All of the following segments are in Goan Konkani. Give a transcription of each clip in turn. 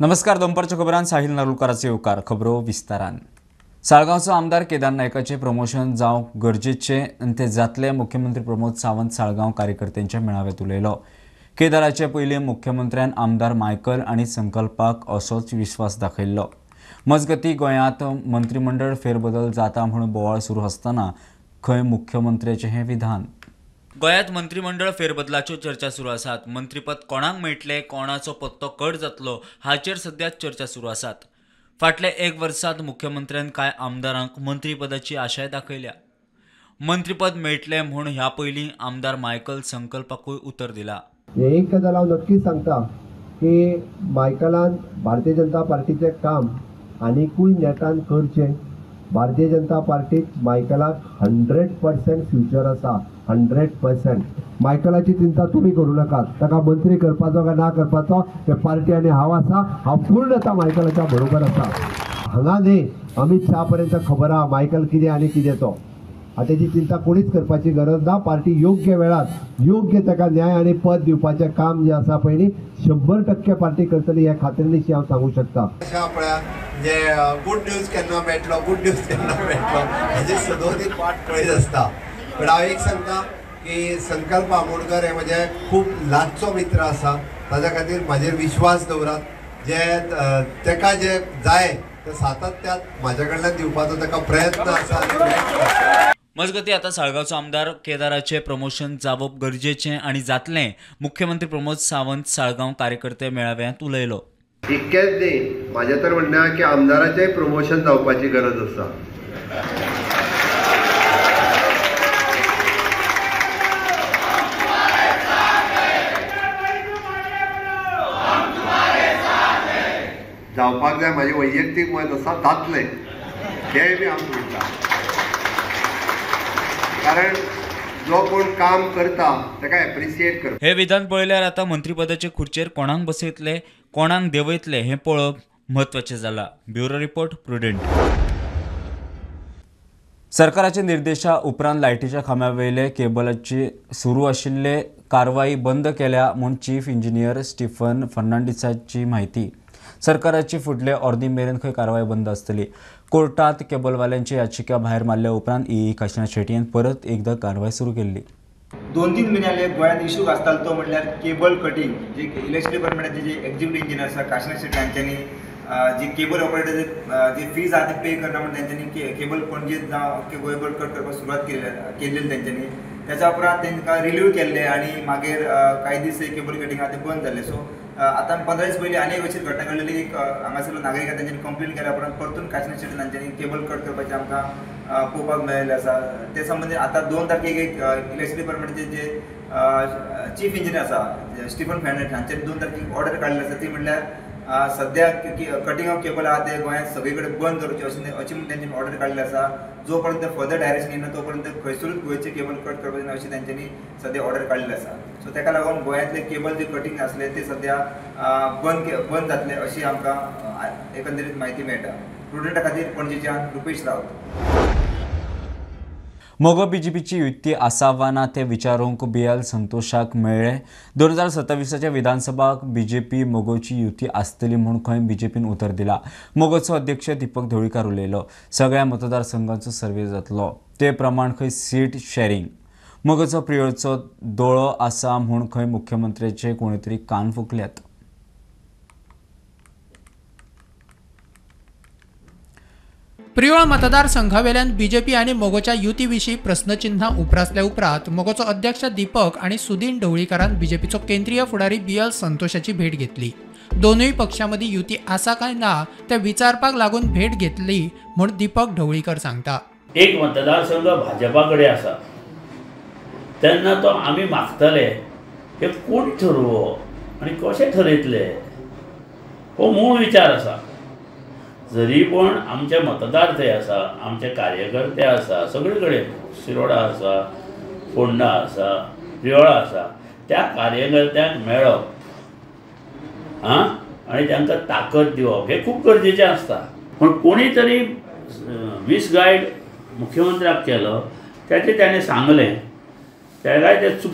नमस्कार, दनपारच्या खबरान साहिल नारुलकाराचे येवकार. खबरो विस्तारान. साळगांवचो आमदार केदार नायकाचे प्रमोशन जावंक गरजेचे आनी ते जातले, मुख्यमंत्री प्रमोद सावंत साळगांव कार्यकर्त्यांच्या मेळाव्यात उलयलो. केदाराचे पयलीं मुख्यमंत्र्यान आमदार मायकल आनी संकल्पाक असोच विश्वास दाखयल्लो. मजगती गोंयांत मंत्रिमंडळ फेरबदल जाता म्हूण बोवाळ सुरू आसतना खंय मुख्यमंत्र्याचें हें विधान. गोंयांत मंत्रिमंडळ फेरबदलाच्यो चर्चा सुरू आसात. मंत्रीपद कोणाक मेळटलें, कोणाचो पत्तो कट जातलो हाचेर सध्या चर्चा सुरू आसात. फाटल्या एक वर्सांत मुख्यमंत्र्यान कांय आमदारांक मंत्रीपदाची आशाय दाखयल्या. मंत्रीपद मेळटलें म्हूण ह्या पयलीं आमदार मायकल संकल्पाकूय उतर दिला. एक गजाल हांव नक्कीच सांगता की मायकलान भारतीय जनता पार्टीचें काम आनिकूय नेटान करचें. भारतीय जनता पार्टीक मायकलाक 100% फ्युचर आसा, 100%. मायकलाची चिंता तुमी करूं नाकात. ताका मंत्री करपाचो काय ना करपाचो ते पार्टी आनी हांव आसा, हांव पूर्णता मायकलाच्या बरोबर आसा. हांगा न्ही अमित शाह पर्यंत खबर आहा मायकल कितें आनी कितें तो. तेजी चिंता कोणीच करपाची गरज ना. पार्टी योग्य वेळार योग्य ताका न्याय आनी पद दिवपाचें काम जें आसा पळय न्ही 100% पार्टी करतली हे खात्रीनिशी हांव सांगूंक शकता. जे गुड न्यूज केन्ना मेळटलो, गुड न्यूज केन्ना मेळटलो हेजी सदोदी वाट पळयत आसता. बट हांव एक सांगता की संकल्प आमोणकर हे म्हजे खूब लागचो मित्र आसा. ताज्या खातीर म्हाजेर विश्वास दवरात. जे ताका जे जाय ते सातत्यात म्हाज्या कडल्यान दिवपाचो ताका प्रयत्न आसा. मजगती आतां साळगांवचो आमदार केदाराचें प्रमोशन जावप गरजेचें आनी जातलें, मुख्यमंत्री प्रमोद सावंत साळगांव कार्यकर्ते मेळाव्यांत उलयलो. इतकेंच न्ही, म्हाजें तर म्हणणें आहा की आमदाराचेंय प्रमोशन जावपाची गरज आसा. जावपाक जाय म्हाजें वैयक्तीक मत आसा, जातलें हेंय बी हांव म्हणटा. कारण जो कोण काम करता ताका एप्रिशिएट करता. हे विधान पळयल्यार आतां मंत्रीपदाचे खुर्चेर कोणाक बसयतले, कोणाक देंवयतले हें पळोवप म्हत्वाचें जालां. Bureau report, Prudent. सरकाराच्या निर्देशा उपरांत लायटीच्या खांब्या वयले केबलाची सुरू आशिल्ले कारवाई बंद केल्या म्हूण चीफ इंजिनियर स्टीफन फर्नांडीसाची म्हायती. सरकाराची फुडले अर्दी मेरेन खंय कारवाई बंद आसतली. कोर्टात केबलवाल्यांची याचिका भायर मारल्या उपरांत ई काशिनाथ शेटयेन परत एकदा कारवाई सुरू केल्ली. 2-3 म्हयन्याले गोंयांत इशू आसतालो तो म्हणल्यार केबल कटींग. जी इलेक्ट्रिसिटी डिपार्टमेंटाचे जे एक्झिक्युटिव्ह इंजिनियर आसा काशिनाथ शेट्टी हांच्यांनी जी केबल ऑपरेटर जी फीज आहा ती पे करना म्हण तेंच्यांनी केबल पणजे जावं अख्खे गोंयभर कट करपाक सुरवात केल्ली तेंच्यांनी. त्याच्या उपरांत तेंकां रिलीव केल्ले आनी मागीर कांय दीस केबल कटींग आहा ते बंद जाल्ले. सो आतां 15 दीस पयलीं आनी एक अशी घटना घडलेली, एक हांगासरलो नागरिकां तेंच्यांनी कंप्लेन केल्या उपरांत परतून काशिनाथ शेट्टी हांच्यांनी केबल कट करपाचें आमकां पळोवपाक मेळिल्लें आसा. ते संबंदीत आतां 2 तारखेक एक इलेक्ट्रिसिटी डिपार्टमेंटाचे जे चीफ इंजिनियर आसा स्टीफन फर्नांडीस हांच्यांनी 2 तारखेक ऑर्डर काडलेली आसा. ती म्हणल्यार सद्या कटींग ऑफ केबल आहा ते गोंयांत सगळे कडेन बंद करचे अशी म्हण तेंच्यांनी ऑर्डर काडलेली आसा. जो पर्यंत फर्दर डायरेक्शन येना तो पर्यंत खंयसरूच गोंयचे केबल कट करपाचें ना अशी तेंच्यांनी सद्या ऑर्डर काडलेली आसा. सो ताका लागून गोंयांतले केबल जे कटींग आसले ते सद्या बंद जातले अशी आमकां एकंदरीत म्हायती मेळटा. प्रुडंटा खातीर पणजेच्यान रुपेश रावत. मगो बीजेपीची युती आसा वा ना ते विचारूंक बीएल संतोषाक मेळ्ळे. 2027 विधानसभा बीजेपी मगोची युती आसतली म्हूण खंय बीजेपीन उतर दिला. मगोचो अध्यक्ष दीपक ढवळीकार उलयलो. सगळ्या मतदारसंघांचो सर्वे जातलो ते प्रमाण खंय सीट शेअरिंग. मगोचो प्रियोळचो दोळो आसा म्हूण खंय मुख्यमंत्र्याचे कोणी तरी कान फुकल्यात. प्रियोळ मतदारसंघावेल्यान बीजेपी आनी मगोच्या युती विशीं प्रस्नचिन्हां उप्रासल्या उपरांत मगोचो अध्यक्ष दीपक आनी सुदीन ढवळीकारान बीजेपीचो केंद्रीय फुडारी बी एल संतोषाची भेट घेतली. दोनूय पक्षां मदीं युती आसा काय ना ते विचारपाक लागून भेट घेतली म्हूण दीपक ढवळीकर सांगता. एक मतदारसंघ भाजपा कडेन आसा तेन्ना तो आमी मागतले हे कोण ठरोवप आनी कशें ठरयतले हो मूळ विचार आसा. जरी पण आमचे मतदार थंय आसा, आमचे कार्यकर्ते आसा, सगळे कडेन शिरोडा आसा, फोंडा आसा, प्रियोळा आसा, त्या कार्यकर्त्यांक मेळप आं आनी तांकां ताकद दिवप हें खूब गरजेचें आसता. पूण कोणी तरी मिसगायड मुख्यमंत्र्याक केलो ताचें ताणें सांगलें, ताकाय तें चूक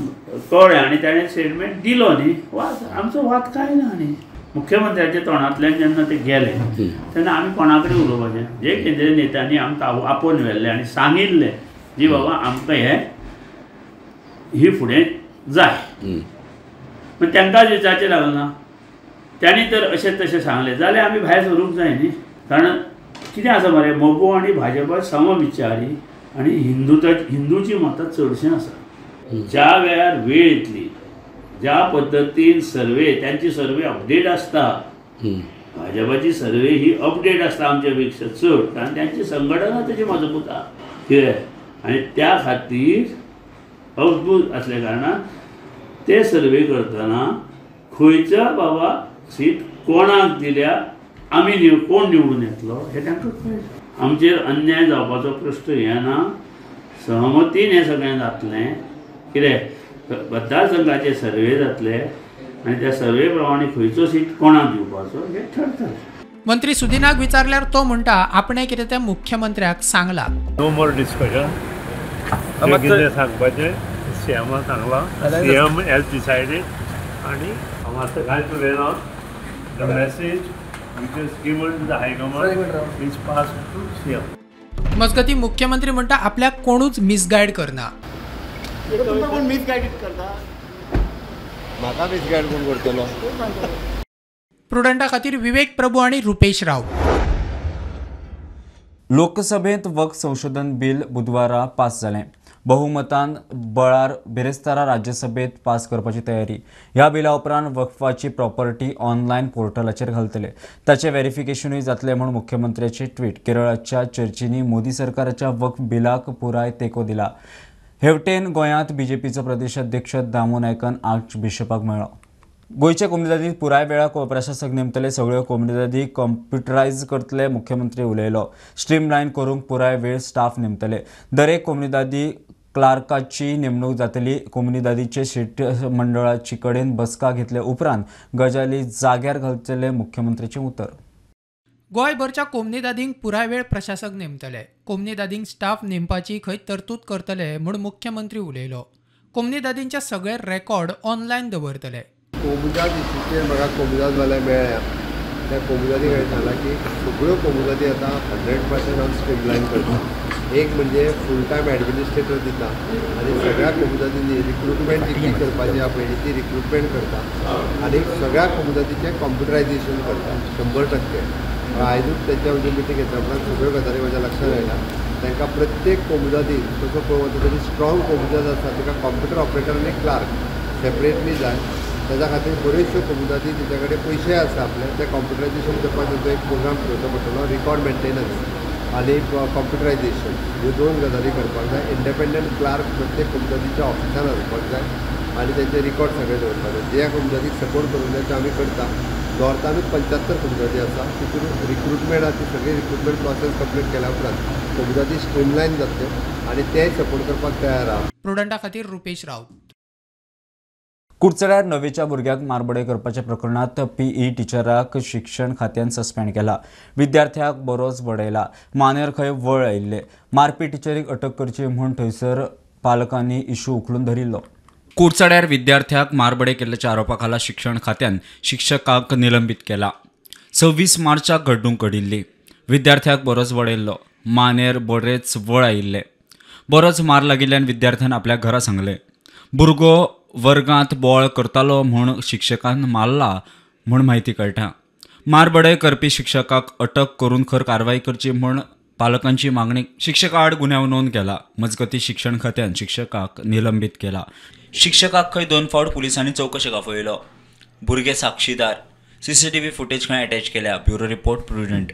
कळ्ळें आनी ताणें स्टेटमेंट दिलो न्ही, वाद आमचो वाद कांय ना न्ही. मुख्यमंत्र्याच्या तोंडांतल्यान जेन्ना ते गेले तेन्ना आमी कोणा कडेन उलोवपाचें? जे केंद्रीय नेत्यांनी आमकां आपोवन व्हेल्ले आनी सांगिल्लें जी बाबा आमकां हें ही फुडें जाय, पूण तांकांच विचारचें लागना. तांणी तर अशें तशें सांगलें जाल्यार आमी भायर सरूंक जाय न्ही. कारण कितें आसा मरे, मगो आनी भाजपा समविचारी आनी हिंदूची मतां चडशीं आसा. ज्या वेळार वेळ येतली, ज्या पद्दतीन सर्वे, तांची सर्वे अपडेट आसता, भाजपाची सर्वे ही अपडेट आसता आमच्या पेक्षा चड, कारण तांची संघटना तशी मजबूत आसा कितें, आनी त्या खातीर अद्भूत आसल्या कारणान ते सर्वे करतना खंयच्या बाबा सीट कोणाक दिल्या, आमी कोण निवडून येतलो हें तांकां कळटा. आमचेर अन्याय जावपाचो प्रश्न येना, सहमतीन हें सगळें जातलें. कितें मतदारसंघाचे सर्वे जातले आनी त्या सर्वे प्रमाणे खंयचो सीट कोणाक दिवपाचो हें ठरतलें. मंत्री सुदिनाक विचारल्यार तो म्हणटा आपणें कितें तें मुख्यमंत्र्याक सांगलां. No more discussion. कितें सांगपाचें सीएमान सांगलां, सीएम हॅज डिसायडेड आनी हांव आतां कांयच उलयना. The message which is given to the high command is pass to CM. मजगतीं मुख्यमंत्री म्हणटा आपल्याक कोणूच मिसगायड करना. कोण मिसगायड करता? म्हाका मिसगायड कोण करतलो? प्रुडंटा खातीर विवेक प्रभू आनी रुपेश राव. लोकसभेंत वक्फ संशोधन बिल बुधवारा पास जालें. बहुमतान बळार बिरेस्तारा राज्यसभेत पास करपाची तयारी. ह्या बिला उपरांत वक्फाची प्रॉपर्टी ऑनलायन पोर्टलाचेर घालतले, ताचें व्हेरिफिकेशनूय जातलें म्हूण मुख्यमंत्र्याचे ट्वीट. केरळाच्या चर्चींनी मोदी सरकाराच्या वक्फ बिलाक पुराय तेंको दिला. हेवटेन गोंयांत बीजेपीचो प्रदेशाध्यक्ष दामू नायकान आर्च बिशपाक मेळ्ळो. गोंयच्या कोमुनिदादीक पुराय वेळा प्रशासक नेमतले, सगळ्यो कोमुनिदादी कॉम्प्युटरायज करतले, मुख्यमंत्री उलयलो. स्ट्रीमलायन करूंक पुराय वेळ स्टाफ नेमतले, दरेक कोमुनिदादी क्लार्काची नेमणूक जातली. कोमुनिदादीचे शिष्टमंडळाची कडेन बसका घेतले उपरांत गजाली जाग्यार घालतले, मुख्यमंत्र्याचें उतर. गोंयभरच्या कोमुनिदादींक पुराय वेळ प्रशासक नेमतले, कोमुनिदादींक स्टाफ नेमपाची खंय तरतूद करतले म्हूण मुख्यमंत्री उलयलो. कोमुनिदादींचे सगळे रेकॉर्ड ऑनलायन दवरतले. कोमुनिदाद इशूचेर म्हाका कोमुनिदाद मेळ्ळ्या त्या कोमुनिदादी कडेन सांगलां की सगळ्यो कोमुनिदादी आतां 100% हांव स्ट्रीमलायन करता. एक म्हणजे फूल टायम एडमिनिस्ट्रेटर दिता आनी सगळ्या कोमुनिदादींनी रिक्रुटमेंट जितली करपाची आहा पयलीं ती रिक्रुटमेंट करता आनी सगळ्या कोमुनिदादीचें कॉम्प्युटरायजेशन करता 100%. आयजूच तेंच्या म्हणजे मिटींग घेतल्या उपरांत सगळ्यो गजाली म्हज्या लक्षांत आयल्या. तांकां प्रत्येक कोमुनिदादीन तसो पळोवंक वता तरी स्ट्रॉंग कोमुनिदाद आसा ताका कॉम्प्युटर ऑपरेटर आनी क्लार्क सेपरेटली जाय. ताच्या खातीर बऱ्योचश्यो कोमुनिदादी तेच्या कडेन पयशे आसा आपले, ते कॉम्प्युटरायजेशन करपाक तांचो एक प्रोग्राम घेवचो पडटलो. रिकॉर्ड मेंटेनन्स आनी कॉम्प्युटरायजेशन ह्यो दोन गजाली करपाक जाय. इंडिपेंडंट क्लार्क प्रत्येक कोमुनिदादीच्या ऑफिसान आसपाक जाय आनी तेंचे रिकॉर्ड सगळे दवरपाक जाय. ज्या कोमुनिदादीक सपोर्ट करूंक जाय ते आमी करता. नॉर्थानूच 75 कोमुनिदादी आसा, तितून रिक्रुटमेंट आसा ती सगळी रिक्रुटमेंट प्रोसेस कंप्लीट केल्या उपरांत कोमुनिदादी स्ट्रीमलायन जातल्यो आनी तेय सपोर्ट करपाक तयार आहा. प्रुडंटा खातीर रुपेश राऊत. कुडचड्यार णवेच्या भुरग्याक मारबडय करपाच्या प्रकरणांत पीई टिचराक शिक्षण खात्यान सस्पेंड केला. विद्यार्थ्याक बरोच बडयला, मानेर खंय वळ आयिल्ले. मारपी टिचरीक अटक करची म्हूण थंयसर पालकांनी इशू उखलून धरिल्लो. कुडचड्यार विद्यार्थ्याक मारबडय केल्ल्याच्या आरोपा खाला शिक्षण खात्यान शिक्षकाक निलंबीत केला. 26 मार्चाक घडणूक घडिल्ली. विद्यार्थ्याक बरोच बडयल्लो, मानेर बरेच वळ आयिल्ले. बरोच मार लागिल्ल्यान विद्यार्थ्यान आपल्या घरा सांगलें. भुरगो वर्गांत बोळ करतालो म्हूण शिक्षकान मारला म्हूण म्हायती कळटा. मारबडय करपी शिक्षकाक अटक करून खर कारवाय करची म्हूण पालकांची मागणी. शिक्षका आड गुन्यांव नोंद केला. मजगतीं शिक्षण खात्यान शिक्षकाक निलंबीत केला. शिक्षकाक खंय 2 फावट पुलिसांनी चवकशेक आपयलो. भुरगे साक्षीदार, सीसीटीव्ही फुटेज खंय अटॅच केल्या. Bureau report, Prudent.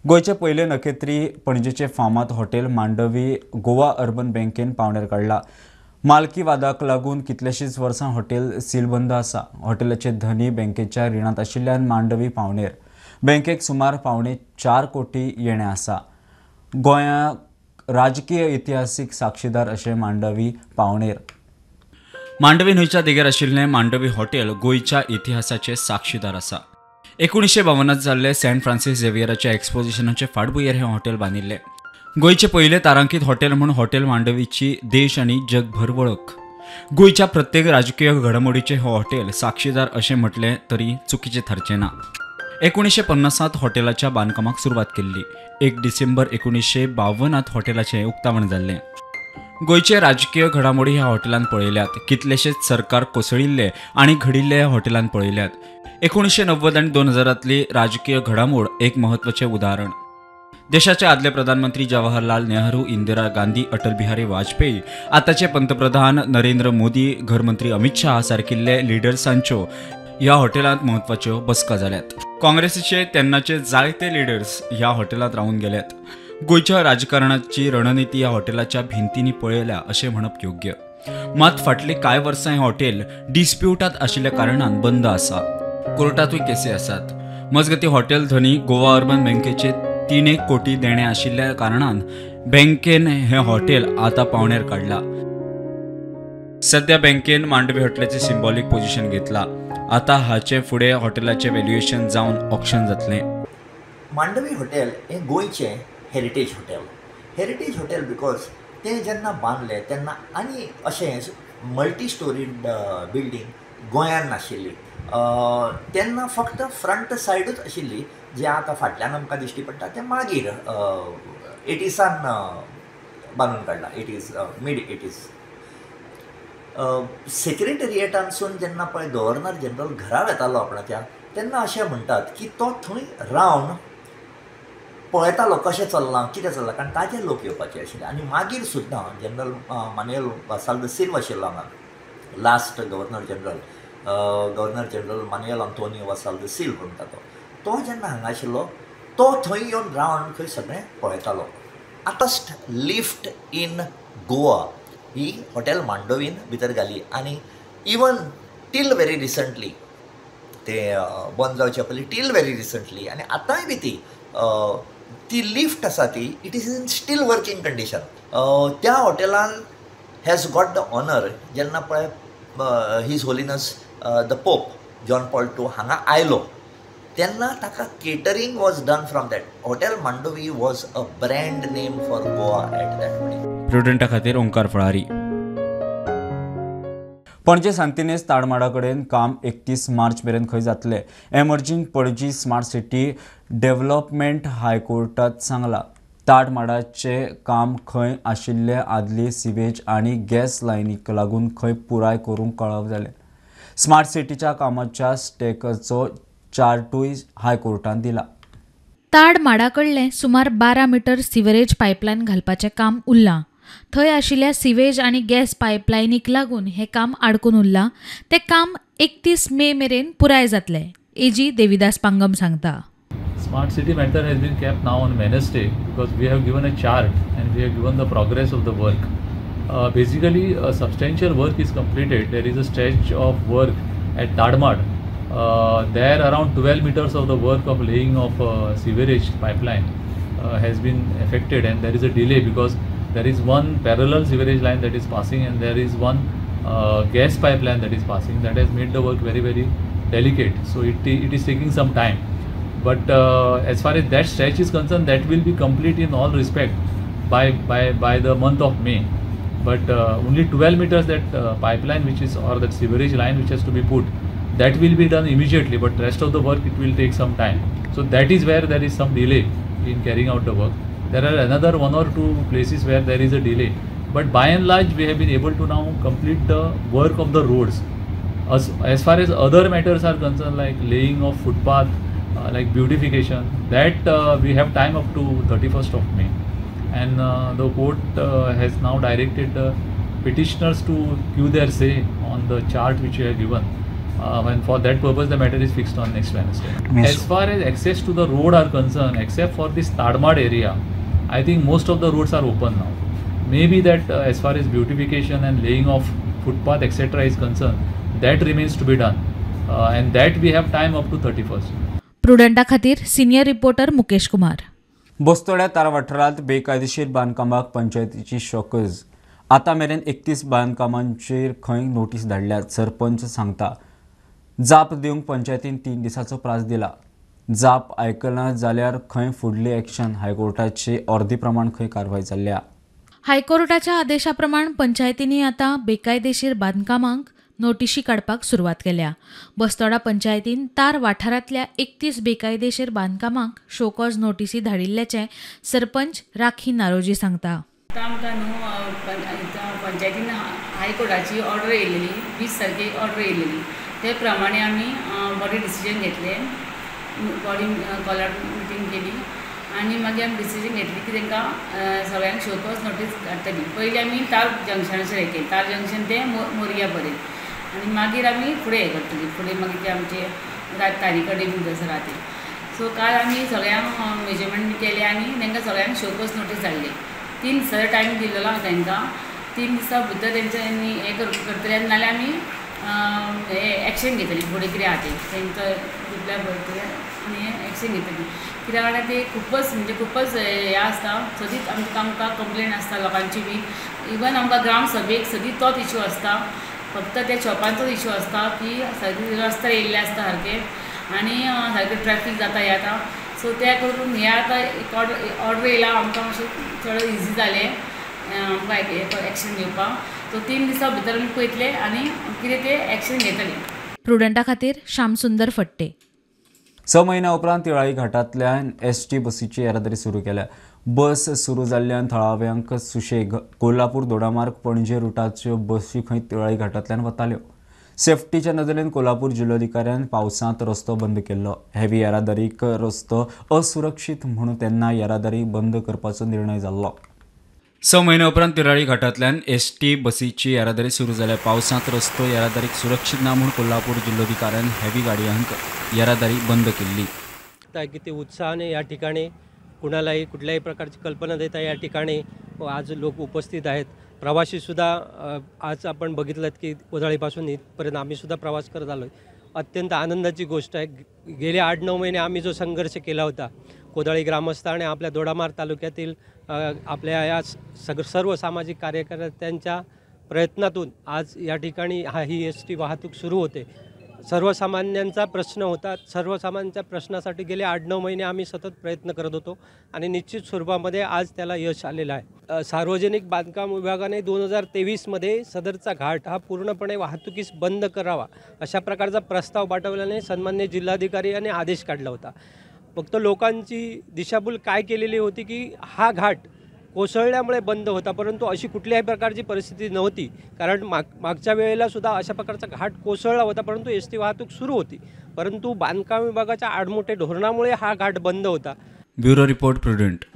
गोंयचे पयले नखेत्री पणजेचे फामाद हॉटेल मांडवी गोवा अर्बन बँकेन पावण्यार काडला. मालकी वादाक लागून कितलेशींच वर्सां हॉटेल सीलबंद आसा. हॉटेलाचे धनी बँकेच्या रिणांत आशिल्ल्यान मांडवी पावणेर बँकेक सुमार 3.75 कोटी येणें आसा. गोंया राजकीय इतिहासीक साक्षीदार अशें मांडवी पावणेर. मांडवी न्हंयच्या देगेर आशिल्लें मांडवी हॉटेल गोंयच्या इतिहासाचे साक्षीदार आसा. 1952 जाल्ले सेंट फ्रांसीस झेवियराच्या एक्सपोजिशनाचे फाटभुंयेर हें हॉटेल बांदिल्लें. गोंयचे पयले तारांकीत हॉटेल म्हूण हॉटेल मांडवीची देश आनी जगभर वळख. गोंयच्या प्रत्येक राजकीय घडामोडीचे हो हॉटेल साक्षीदार अशें म्हटलें तरी चुकीचें थारचें ना. 1950 हॉटेलाच्या बांदकामाक सुरवात केल्ली. 1 डिसेंबर 1952 हॉटेलाचें उक्तावण जाल्लें. गोंयचे राजकीय घडामोडी ह्या हॉटेलान पळयल्यात. कितलेशेच सरकार कोसळिल्ले आनी घडिल्ले ह्या हॉटेलान पळयल्यात. 1990 आनी 2000तली राजकीय घडामोड एक महत्वाचें उदाहरण. देशाचे आदले प्रधानमंत्री जवाहरलाल नेहरू, इंदिरा गांधी, अटल बिहारी वाजपेयी, आतांचे पंतप्रधान नरेंद्र मोदी, घरमंत्री अमित शाह सारकिल्ले लिडर्सांच्यो ह्या हॉटेलांत म्हत्वाच्यो बसका जाल्यात. काँग्रेसीचे तेन्नाचे जायते लिडर्स ह्या हॉटेलांत रावन गेल्यात. गोंयच्या राजकारणाची रणनिती ह्या हॉटेलाच्या भिंतींनी पळयल्या अशें म्हणप योग्य. मात फाटलीं कांय वर्सां हें हॉटेल डिस्प्युटांत आशिल्ल्या कारणान बंद आसा. कोर्टांतूय केसी आसात. मजगतीं हॉटेल धनी गोवा अर्बन बँकेचे 3 कोटी देणे आशिल्ल्या कारणान बँकेन हें हॉटेल आतां पावण्यार काडलां. सध्या बँकेन मांडवी हॉटेलाचें सिंबॉलीक पोजिशन घेतलां. आतां हाचे फुडें हॉटेलाचें व्हॅल्युएशन जावन ऑक्शन जातलें. मांडवी हॉटेल हें गोंयचें heritage hotel. Heritage hotel because तें जेन्ना बांदलें तेन्ना आनी अशें मल्टी स्टोरीड बिल्डींग गोंयांत नाशिल्ली. तेन्ना फक्त फ्रंट सायडूच आशिल्ली, जें आतां फाटल्यान आमकां दिश्टी पडटा तें मागीर 80s बांदून काडलां, 80s mid 80s. सेक्रेटरिएटानसून जेन्ना पळय गव्हर्नर जनरल घरा वेतालो आपणाच्या, तेन्ना अशें म्हणटात की तो थंय रावन पळयतालो कशें चल्लां कितें चल्लां, कारण ताजे लोक येवपाचे आशिल्ले. आनी मागीर सुद्दां जनरल मानुएल वासाल the Silva आशिल्लो हांगा last governor general, governor general Manuel Antonio Vassal de Silva म्हणटा तो, तो जेन्ना हांगा आशिल्लो तो थंय येवन रावन खंय सगळें पळयतालो. आतां लिफ्ट इन गोवा ही हॉटेल मांडवीन भितर घाली आनी इवन टील व्हेरी रिसंटली तें बंद जावचे पयलीं टील व्हेरी रिसंटली आनी आतांय बी ती ती लिफ्ट आसा ती it is in still working condition. त्या हॉटेलान हॅज गॉट the honour जेन्ना पळय his holiness the pope John Paul II हांगा आयलो तेन्ना ताका catering was done from that. Hotel Mandovi was a brand name for Goa at that point. प्रुडंटा खातीर ओंकार फळारी. पणजे सांतिनेज ताडमाडा कडेन काम 31 मार्च मेरेन खंय जातलें, emerging Panaji smart city development हायकोर्टात सांगलां. ताडमाडाचें काम खंय आशिल्ले आदली सिवेज आनी गॅस लायनीक लागून खंय पुराय करूंक कळाव जालें. स्मार्ट सिटीच्या कामाच्या स्टेकाचो चार्टूय हायकोर्टान दिला. ताडमाडा कडलें सुमार 12 मीटर सिवरेज पायपलायन घालपाचें काम उरलां. थंय आशिल्ल्या सिवेज आनी गॅस पायपलायनीक लागून हें काम आडकून उरलां. तें काम 31 मे मेरेन पुराय जातलें, एजी देविदास पांगम सांगता. Smart city matter has been kept now on Wednesday because we have given a chart and we have given the progress of the work. Basically, a substantial work is completed. There is a stretch of work at Tadmad. There around 12 meters of the work of laying of sewerage pipeline has been affected, and there is a delay because there is one parallel sewerage line that is passing and there is one gas pipeline that is passing that has made the work very, very delicate. So it is taking some time. But as far as that stretch is concerned, that will be complete in all respect by the month of May. But only 12 meters that pipeline which is, or that sewerage line which has to be put, that will be done immediately, but rest of the work it will take some time. So that is where there is some delay in carrying out the work. There are another 1 or 2 places where there is a delay, but by and large we have been able to now complete the work of the roads. As far as other matters are concerned, like laying of footpath, like beautification, that we have time up to 31st of May. And the court has now directed the petitioners to give their say on the chart which you have given. And for that purpose the matter is fixed on next Wednesday. Yes. As far as access to the road are concerned, except for this Tadmad area, I think most of the roads are open now. Maybe that as far as beautification and laying of footpath etc. is concerned, that remains to be done, and that we have time up to 31st. प्रुडंटा खातीर सिनियर रिपोर्टर मुकेश कुमार. बस्तोड्या तार वाठारांत बेकायदेशीर बांदकामाक पंचायतीची शॉकज. आतां मेरेन 31 बांदकामांचेर खंय नोटीस धाडल्यात, सरपंच सांगता. जाप दिवंक पंचायतीन 3 दिसांचो प्रास दिला. जाप आयकना जाल्यार खंय फुडली एक्शन, हायकोर्टाचे अर्दी प्रमाण खंय कारवाय जाल्या. हायकोर्टाच्या आदेशा प्रमाण पंचायतींनी आतां बेकायदेशीर बांदकामांक नोटिशी काडपाक सुरवात केल्या. बस्तोडा पंचायतीन तार वाठारांतल्या 31 बेकायदेशीर बांदकामांक शोकॉज नोटिसी धाडिल्ल्याचें सरपंच राखी नारोजी सांगता. आतां आमकां न्हू पंचायतीन हायकोर्टाची ऑर्डर येयलेली, 20 तारखेक ऑर्डर येयलेली, ते प्रमाणे आमी बॉडी डिसिजन घेतले, बॉडी कॉलर मिटींग केली आनी मागीर आमी डिसिजन घेतली की तांकां सगळ्यांक शोकॉज नोटीस धाडटली. पयलीं आमी तार जंक्शनाचेर हें केलें, तार जंक्शन ते मोरया पर्यंत, आनी मागीर आमी फुडें हें करतली, फुडें मागीर ते आमचे तारी कडेन बी जसो राहते. सो काल आमी सगळ्यांक मेजरमेंट केलें आनी तांकां सगळ्यांक शोकॉज नोटीस धाडली. 3 दिसाचो टायम दिलेलो आहा तांकां, 3 दिसां भितर तेंच्यांनी हें करतले आनी नाल्यार आमी हें एक्शन घेतली फुडें कितें आहा तें तांकां रिप्लाय बरयतले आनी एक्शन घेतली. कित्याक जाणां ते खूबच म्हणजे खूबच हें आसता, सदींच आमकां कंप्लेन आसता लोकांची बी. इवन आमकां ग्राम सभेक सदींच तोच इशू आसता, फक्त त्या शॉपांचोच इशू आसता की सारके रस्त्यार येयल्ले आसता सारके आनी सारकें ट्रॅफीक जाता हें आतां. सो तें करून हें आतां एक ऑर्डर येयला आमकां मातशें चड इजी जालें आमकां एक्शन घेवपाक. सो 3 दिसां भितर आमी पळयतले आनी कितें तें एक्शन घेतले. प्रुडंटा खातीर श्यामसुंदर फट्टे. 6 म्हयन्या उपरांत तिळाई घाटांतल्यान एसटी बसीची येरादारी सुरू केल्या. बस सुरू जाल्ल्यान थळाव्यांक सुशेग. कोल्हापूर दोडामार्ग पणजे रुटाच्यो बसी खंय तिळाई घाटांतल्यान वताल्यो. सेफ्टीच्या नदरेन कोल्हापूर जिल्लोधिकाऱ्यान पावसांत रस्तो बंद केल्लो. हेवी येरादारीक रस्तो असुरक्षीत म्हणून तेन्ना येरादारी बंद करपाचो निर्णय जाल्लो. 6 म्हयन्या उपरांत तिराळी घाटांतल्यान एसटी बसीची येरादारी सुरू जाल्या. पावसांत रस्तो येरादारीक सुरक्षीत ना म्हूण कोल्हापूर जिल्लोधिकाऱ्यान हेवी गाडयांक येरादारी बंद केल्ली. किती उत्साहाने या ठिकाणी कुणालाही कुठल्याही प्रकारची कल्पना देता या ठिकाणी आज लोक उपस्थित आहेत. प्रवासीसुद्धा आज आपण बघितलं की कोजाळीपासून इथपर्यंत आम्हीसुद्धा प्रवास करत आलो. अत्यंत आनंदाची गोष्ट आहे. गेले 8-9 महिने आम्ही जो संघर्ष केला होता कोदाळी ग्रामस्थ आणि आपल्या दोडामार्ग तालुक्यातील आपल्या या सर्व सामाजिक कार्यकर्त्यांच्या प्रयत्नातून आज या ठिकाणी ही एस टी वाहतूक सुरू होते. सर्वसामान्यांचा प्रश्न होता. सर्वसामान्यांच्या प्रश्नासाठी गेले 8-9 महिने आम्ही सतत प्रयत्न करत होतो आणि निश्चित स्वरूपामध्ये आज त्याला यश आलेलं आहे. सार्वजनिक बांधकाम विभागाने 2023मध्ये सदरचा घाट हा पूर्णपणे वाहतुकीस बंद करावा अशा प्रकारचा प्रस्ताव पाठवल्याने सन्मान्य जिल्हाधिकारी यांनी आदेश काढला होता. फक्त लोकांची दिशाभूल काय केलेली होती की हा घाट कोसळल्यामुळे बंद होता, परंतु अशी कुठल्याही प्रकारची परिस्थिती नव्हती. कारण मागच्या वेळेला सुद्धा अशा प्रकारचा घाट कोसळला होता, परंतु एस टी वाहतूक सुरू होती. परंतु बांधकाम विभागाच्या आडमोठे धोरणामुळे हा घाट बंद होता. Bureau report, Prudent.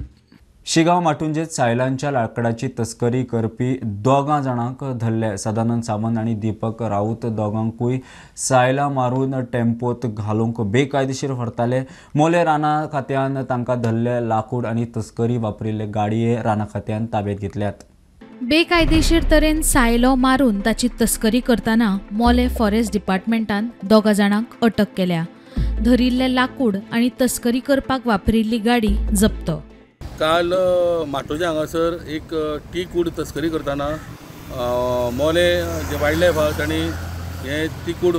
Shigaon माटुंजेत सायलांच्या लाकडाची तस्करी करपी 2 जाणांक धरले. सदानंद सावंत आनी दीपक राऊत दोगांकूय सायलां मारून टेम्पोत घालूंक बेकायदेशीर व्हरताले. मोले राना खात्यान तांकां धरले. लाकूड आनी तस्करी वापरिल्ले गाडये राना खात्यान ताब्यात घेतल्यात. बेकायदेशीर तरेन सायलो मारून ताची तस्करी करतना मोले फॉरेस्ट डिपार्टमेंटान 2 जाणांक अटक केल्या. धरिल्ले लाकूड आनी तस्करी करपाक वापरिल्ली गाडी जप्त. काल माटोजे हांगासर एक टीकूड तस्करी करतना मोले जे वायल्ड लायफ आहा तांणी हें टीकूड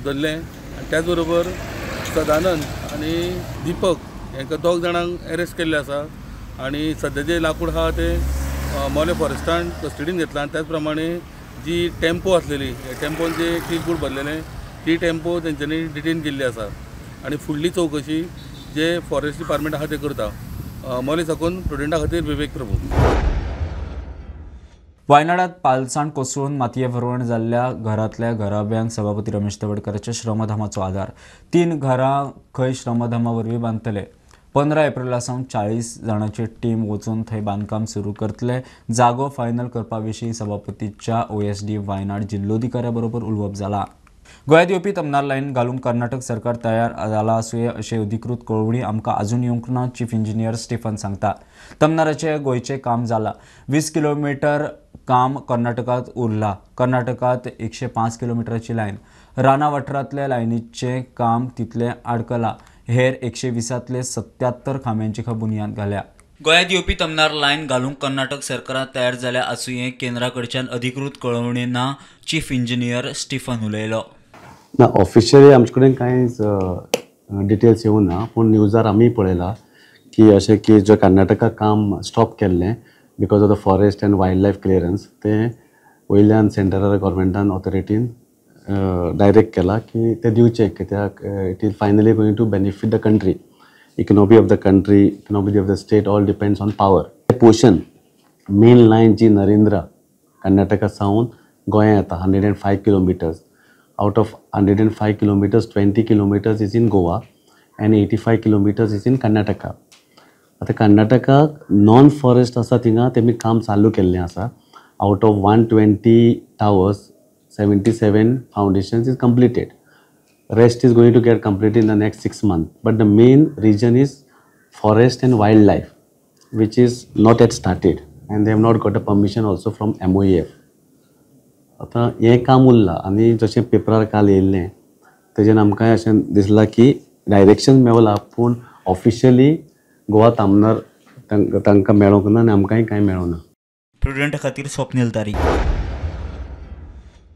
धरलें आनी त्याच बरोबर सदानंद आनी दीपक हांकां 2 जाणांक एरेस्ट केल्ले आसा आनी सद्या जें लाकूड आहा तें मोले फॉरेस्टान कस्टडीन घेतलां आनी त्याच प्रमाणे जी टेम्पो आसलेली टेम्पोन जे टीकूड भरलेलें ती टेम्पो तेंच्यांनी डिटेन केल्ली आसा आनी फुडली चवकशी जे फॉरेस्ट डिपार्टमेंट आहा ते करता. मोले साकून प्रुडंटा खातीर विवेक प्रभू. वायनाडात पालसाण कोसळून मातये भरवण जाल्ल्या घरांतल्या घराब्यांक सभापती रमेश तवडकराच्या श्रमधामाचो आदार. 3 घरां खंय श्रमधामा वरवीं बांदतले. 15 एप्रिला सावन 40 जाणांची टीम वचून थंय बांदकाम सुरू करतले. जागो फायनल करपा विशीं सभापतीच्या OSD Wayanad जिल्लोधिकाऱ्या बरोबर उलोवप जाला. गोंयांत येवपी तमनार लायन घालूंक कर्नाटक सरकार तयार जाला आसुये अशें अधिकृत कळोवणी आमकां अजून येवंक ना, चीफ इंजिनियर स्टीफन सांगता. तमनाराचें गोंयचें काम जालां. 20 किलोमिटर काम कर्नाटकांत उरलां. कर्नाटकांत 105 किलोमिटराची लायन. राना वाठारांतल्या लायनीचें काम तितलें आडकलां. हेर 120तले 77 खांब्यांची बुन्याद घाल्या. गोंयांत येवपी तमनार लायन घालूंक कर्नाटक सरकारान तयार जाल्या आसुये, केंद्रा कडच्यान अधिकृत कळोवणी ना, चीफ इंजिनियर स्टीफन उलयलो. ना, ऑफिशियली आमचे कडेन कांयच डिटेल्स येवना, पूण न्यूजार आमी पळयला की अशें की जे कर्नाटका काम स्टॉप केल्लें because of the forest and wild life clearance तें वयल्यान सेंट्रल गव्हर्मेंटान ऑथॉरिटीन डायरेक्ट केलां की तें दिवचें, कित्याक it is finally going to benefit the country. Economy of the country, economy of the state all depends on power. Portion main line जी नरेंद्रा कर्नाटका सावन गोंया येता 105 kilometres, out of 105 kilometres 20 kilometres is in Goa and 85 kilometres is in Karnataka. आतां कर्नाटकाक नॉन फॉरेस्ट आसा थिंगा तेमी काम चालू केल्लें आसा. Out of 120 towers 77 foundations is completed. Rest is going to get completed in the next 6 months. But the main region is forest and wildlife, which is not yet started, and they have not got a permission also from MOEF. आतां हें काम उरलां आनी जशें पेपरार काल येयल्लें तेजेन आमकां अशें दिसलां की डायरेक्शन मेवलां, पूण ऑफिशियली गोवा तामनार तांकां मेळोंक ना आनी आमकांय कांय मेळोंक ना. प्रुडंटा खातीर स्वप्नील तारी.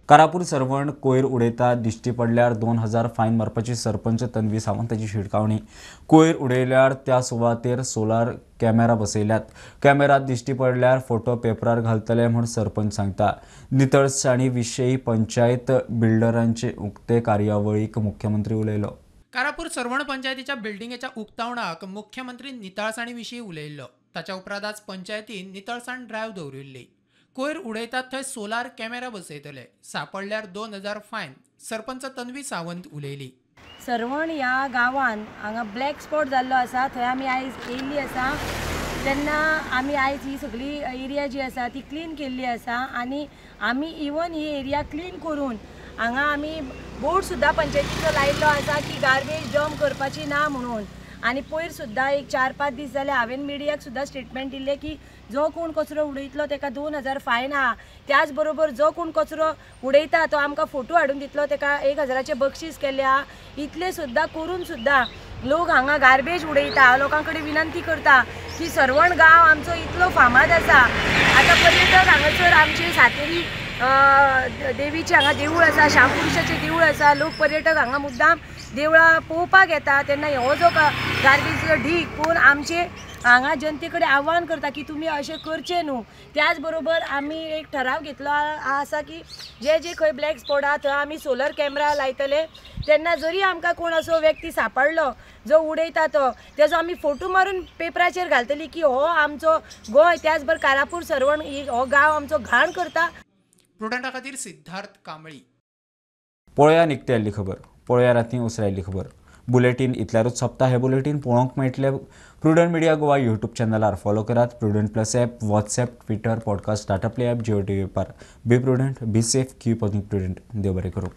कारापूर सर्वण कोयर उडयता दिश्टी पडल्यार 2000 फायन मारपाची सरपंच तन्वी सावंताची शिटकावणी. कोयर उडयल्यार त्या सुवातेर सोलार कॅमेरा बसयल्यात, कॅमेरात दिश्टी पडल्यार फोटो पेपरार घालतले म्हूण सरपंच सांगता. नितळसाणी विशयी पंचायत बिल्डरांचे उक्ते कार्यावळीक मुख्यमंत्री उलयलो. कारापूर सर्वण पंचायतीच्या बिल्डिंगेच्या उक्तावणाक मुख्यमंत्री नितळसाणी विशीं उलयल्लो. ताच्या उपरांत आज पंचायतीन नितळसाण ड्रायव्ह दवरिल्ली. कोयर उडयतात थंय सोलार कॅमेरा बसयतले, सापडल्यार 2000 फायन, सरपंच तन्वी सावंत उलयली. सर्वण ह्या गांवान हांगा ब्लॅक स्पॉट जाल्लो आसा, थंय आमी आयज येयल्ली आसा. तेन्ना आमी आयज ही सगळी एरिया जी आसा ती क्लीन केल्ली आसा आनी आमी इवन ही एरिया क्लीन करून हांगा आमी बोर्ड सुद्दां पंचायतीचो लायिल्लो आसा की गार्बेज डंप करपाची ना म्हणून. आनी पयर सुद्दां एक 4-5 दीस जाले हांवें मिडियाक सुद्दां स्टेटमेंट दिल्लें की जो कोण कचरो उडयतलो ताका 2000 फायन आहा, त्याच बरोबर जो कोण कचरो उडयता तो आमकां फोटो हाडून दितलो ताका 1000 बक्षीस केल्लें आहा. इतलें सुद्दां करून सुद्दां लोक हांगा गार्बेज उडयता. लोकां कडेन विनंती करता की सर्वण गांव आमचो इतलो फामाद आसा, आतां पर्यटक हांगासर आमचे सातेरी देवीचें हांगा देवूळ आसा, शामपुरुषाचें देवूळ आसा, लोक पर्यटक हांगा मुद्दाम देवळां पळोवपाक येता. तेन्ना हो जो गार्बेजचो ढीग पळोवन आमचे हांगा जनते कडेन आव्हान करता की तुमी अशें करचें न्हू. त्याच बरोबर आमी एक ठराव घेतलो आसा की जे जे खंय ब्लॅक स्पॉट आहा थंय आमी सोलर कॅमेरा लायतले. तेन्ना जरी आमकां कोण असो व्यक्ती सापडलो जो उडयता तो तेजो आमी फोटो मारून पेपराचेर घालतली की हो आमचो गोंय, त्याच बरोबर कारापूर सर्वण हो गांव आमचो घाण करता. प्रुडंटा खातीर सिद्धार्थ कांबळी. पळोवया निकती आयिल्ली खबर. पळोवया रातीं उसरायल्ली खबर. बुलेटीन इतल्यारूच सोंपता. हें बुलेटीन पळोवंक मेळटलें प्रुडंट मिडिया गोवा यूट्यूब चॅनलार. फॉलो करात Prudent plus app, WhatsApp, Twitter, podcast, Tata Play app, Jio TV ऍपार. Be prudent, be safe, keep on prudent. देव बरें करूं.